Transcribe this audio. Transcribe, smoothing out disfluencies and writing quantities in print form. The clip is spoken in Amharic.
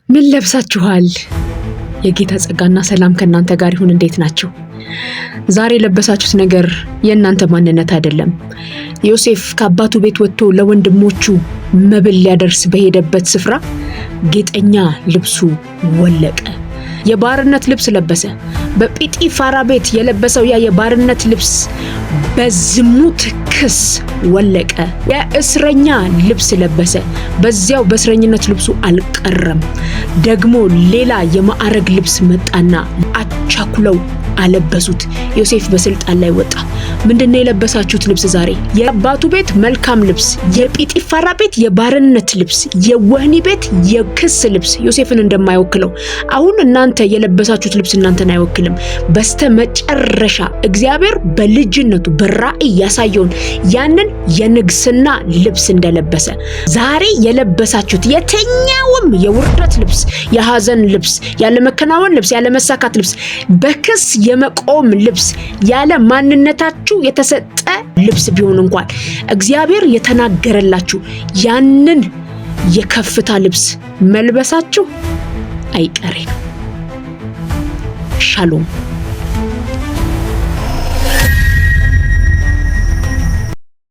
ምን ለብሳችኋል? የጌታ ጸጋና ሰላም ከእናንተ ጋር ይሁን። እንዴት ናችሁ? ዛሬ የለበሳችሁት ነገር የእናንተ ማንነት አይደለም። ዮሴፍ ከአባቱ ቤት ወጥቶ ለወንድሞቹ መብል ሊያደርስ በሄደበት ስፍራ ጌጠኛ ልብሱ ወለቀ። የባርነት ልብስ ለበሰ። በጲጢፋራ ቤት የለበሰው ያ የባርነት ልብስ በዝሙት ክስ ወለቀ። የእስረኛ ልብስ ለበሰ። በዚያው በእስረኝነት ልብሱ አልቀረም። ደግሞ ሌላ የማዕረግ ልብስ መጣና አቻኩለው አለበሱት። ዮሴፍ በስልጣን ላይ ወጣ። ምንድነው የለበሳችሁት ልብስ ዛሬ? የአባቱ ቤት መልካም ልብስ፣ የጲጢፋራ ቤት የባርነት ልብስ፣ የወህኒ ቤት የክስ ልብስ ዮሴፍን እንደማይወክለው አሁን እናንተ የለበሳችሁት ልብስ እናንተን አይወክልም። በስተ መጨረሻ እግዚአብሔር በልጅነቱ በራእይ ያሳየውን ያንን የንግስና ልብስ እንደለበሰ ዛሬ የለበሳችሁት የትኛውም የውርደት ልብስ፣ የሐዘን ልብስ፣ ያለመከናወን ልብስ፣ ያለመሳካት ልብስ፣ በክስ የመቆም ልብስ፣ ያለ ማንነታችሁ የተሰጠ ልብስ ቢሆን እንኳን እግዚአብሔር የተናገረላችሁ ያንን የከፍታ ልብስ መልበሳችሁ አይቀሬ ነው። ሻሎም።